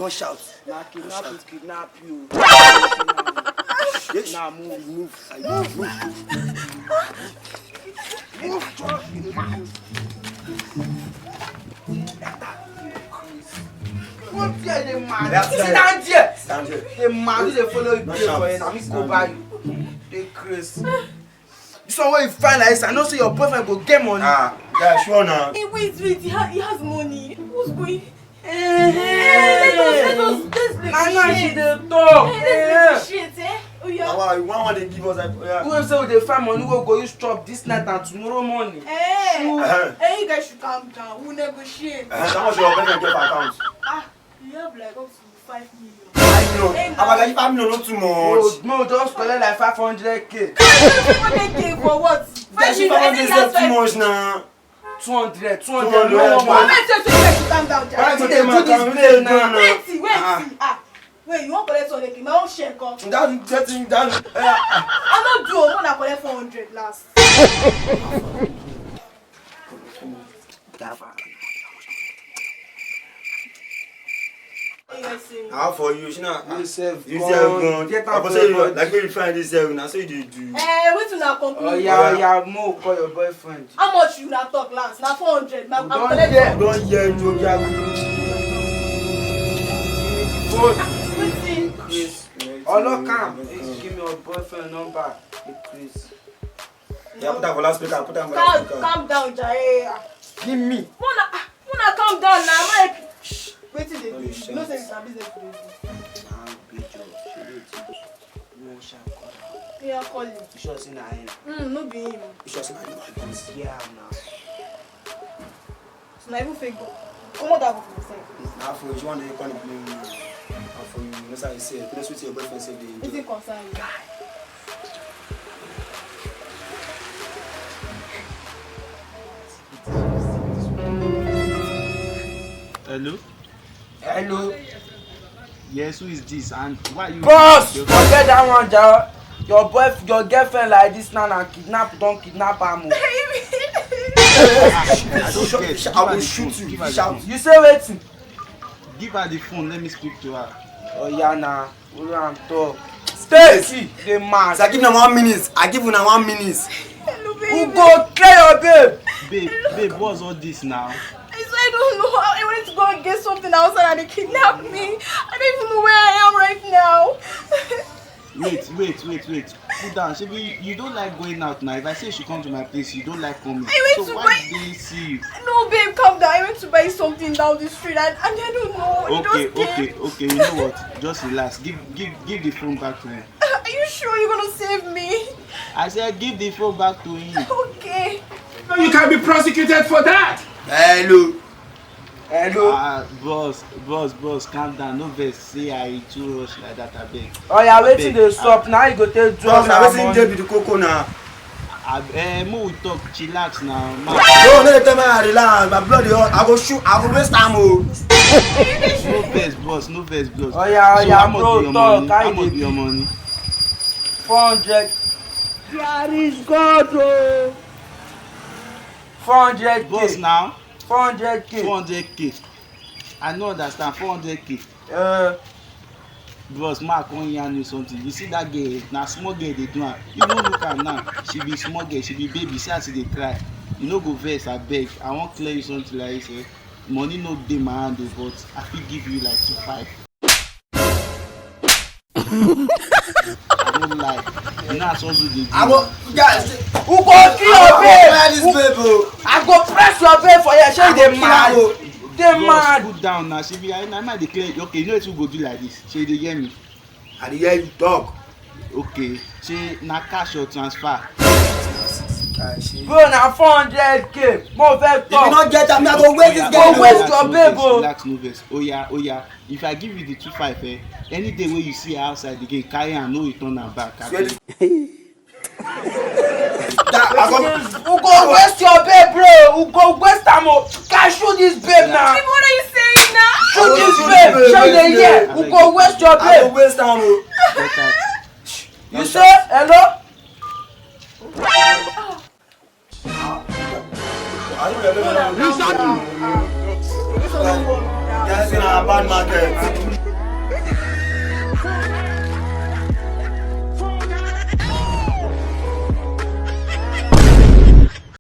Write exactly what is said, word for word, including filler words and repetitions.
Don't shout. Na kidnap you, kidnap you. Yes. Now move, move, move, move. Move, just move. Come here, the man. Yeah, sit down there. Stand there. The man wey dey follow you play for here, na me go buy you. Dey craze. This one wey you find like this, I know say your boyfriend go get money. Ah, yeah, sure now. Hey, wait, wait, he, ha- he has money. Who's going? Eh, let us, let us, let's negotiate. I know she dey talk. Eh, let's negotiate, eh? Oh, yeah. Now, why you wan dey give us that? Yeah. Who say we dey find money wey go use chop this night and tomorrow morning? Eh, eh, you guys should calm down. We'll negotiate. Uh, how much your boyfriend get for account? Ah, you have like up to five million. Five million. Hey, Abaga, if five million not too much. No, no, just collect like five hundred k. Five hundred k for what? Five million. Five hundred is too much now. Two hundred, two hundred, no one. Why you say you calm down, Jare? Why you dey do this babe now? Wait, wait, ah. Wait, you wan collect two hundred k? My own share come. That, that, that, uh, I no do o, una collect four hundred last. How for you? Shey na you sef gone. Get out for your body. Like when you find this zero, na so you dey do. Eh, wetin una complain? Oh yeah, yeah, mo call your boyfriend. How much you na talk last? Na four hundred. My, I'm collecting. You don hear you, Ojagu. Wetin? Chris. Olo, come. Please give me your boyfriend number. Chris. Yeah, put am for loudspeaker, put am for loudspeaker. Calm, calm down, Jare. Give me. Mona, ah, Mona, calm down now. My, shh, wetin dey do you? You know say it's a business we dey do. Ah, big job. She dey think. No, shall call her. Yeah, call him. You sure say na him? Mm, no be him. You sure say na him? Yeah, now. So na even fake boy. Comot that book for side. Na for you, you wan dey come play with me. Na for you, you know say I say, you know say your boyfriend say dey enjoy. Wetin concern you? Hello? Hello? Yes, who is this and why you... Boss, forget that one, Jare. Your boy, your girlfriend like this now, na kidnap, don kidnap am o. I don't get. I will shoot you. Give her the phone. Shout. You say wetin? Give her the phone. Let me speak to her. Oh yeah, na. Hold on, talk. Stay. She dey mad. So I give una one minute. I give una one minute. Hello, baby. Who go clear your babe? Babe, babe, what's all this now? I swear I don't know. I went to go and get something outside and they kidnapped me. I don't even know where I am right now. Wait, wait, wait, wait. Put down. Shebi, you don't like going out now. If I say you should come to my place, you don't like coming. I went to buy. So why did they see you? No, babe, calm down. I went to buy something down the street and, and I don't know. Okay, okay, okay. You know what? Just relax. Give, give, give the phone back to him. Are you sure you're gonna save me? I said give the phone back to him. Okay. You can be prosecuted for that. Hello. Hello. Ah, boss, boss, boss, calm down. No vex, say I too rush like that, abeg. Oh yeah, wetin dey sup? Now you go take drugs. Boss, na wetin dey be the koko na? Ab-, eh, mo we talk, chillax na, man. No, no dey tell me I relax. My blood dey hot. I go shoot, I go waste time o. No vex, boss, no vex, boss. Oh yeah, oh yeah, bro, talk. How much be your money? How much be your money? Four hundred. There is God o. Four hundred k. Boss now. Four hundred k. Four hundred k. I no understand. Four hundred k. Uh, Bros, ma come yarn you something. You see that girl, na small girl dey do am. You no look am now. She be small girl, she be baby. See as she dey cry. You no go vex, abeg. I wan clear you something like this, eh? Money no dey my hand o, but I fit give you like two five. I no lie. You know as hustle dey do. I go, guys, who go kill your babe? Fire this babe o. I go press your babe for here. Shey you dey mad? Dey mad. Bros, put down now. Shebi I, na my dey clear. Okay, you know wetin we go do like this? Shey you dey hear me? I dey hear you talk. Okay, shey na cash or transfer? Bro, na four hundred k. Mo fẹ́ talk. If you no get am, I go waste this girl. Go waste your babe o. Relax, no vex. Oya, oya. If I give you the two five, eh, any day wey you see her outside again, carry am, no return am back. Abeg. That, I go. Who go waste your babe, bro? Who go waste am o? Can shoot this babe now. Babe, what are you saying now? Shoot this babe. Show the year. Who go waste your babe? I go waste am o. Get out. You say hello? Are you ready? You shot me. This one no work. Yeah, Say na bad market.